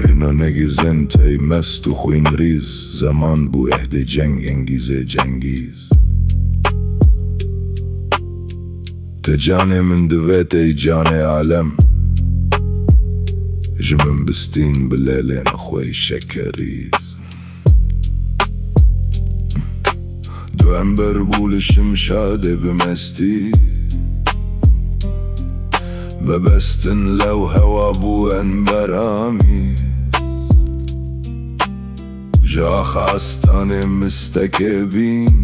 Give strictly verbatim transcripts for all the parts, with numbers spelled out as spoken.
Rîno negîzên tey mest û xwînrîz, zeman bû ehdê ceng, Engîzê Cengîz. Te canê min divê tey canê alem, ji min bistîn bi lêlên xwe şekerîz. Du ember bû li Şimşadê bi mestî, vebestin lew hewa bû enberamî. Ji axa estanê mistekê bîn,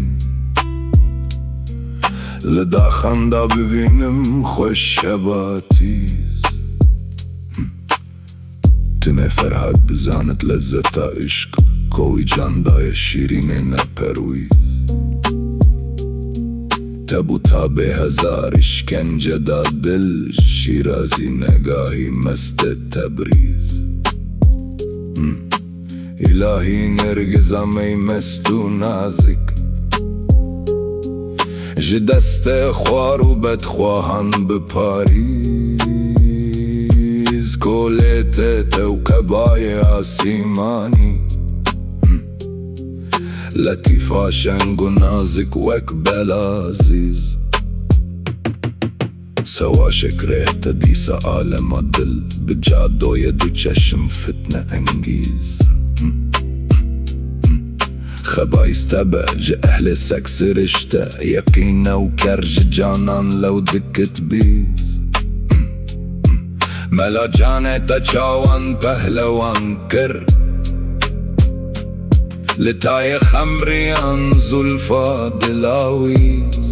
li daxan da bibînim xwe şebatîz. Tinê Ferhad dizanit lezzeta îşq, ko wî can daye şîrînê ne Perwîz. Te bû tabê hezar îşkence da dil, Şîrazî negahî mestê Tebrîz. Hmm. Îlahî nergiza mey mest û nazik, ji destê xwar û bedxwehan biparîz, kolê te tewqebayê asîmanî. Letîfa şeng û nazik wek belazîz. Sewa şekrê te dîsa alema dil, bi cadoyê du çeşim fitne engîz. Xebayîz te be ji ehlê sek sirişte, yeqîn ew ker ji canan lew dikit bîz. Mela canê te çawan pehlewan kir, li tayê xemriyan zulfa dilawîz.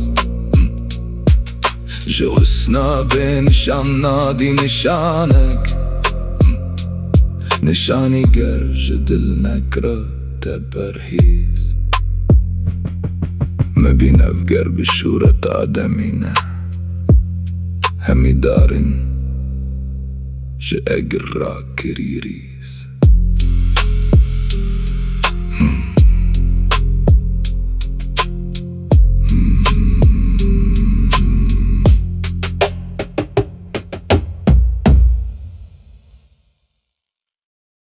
Ji husna bê nişan nadî nişanek, nişanî ger ji dil nekira te perhîz. Mebîn ev ger bi şûret ademî ne, hemî darîn ji egir rakirî rîz.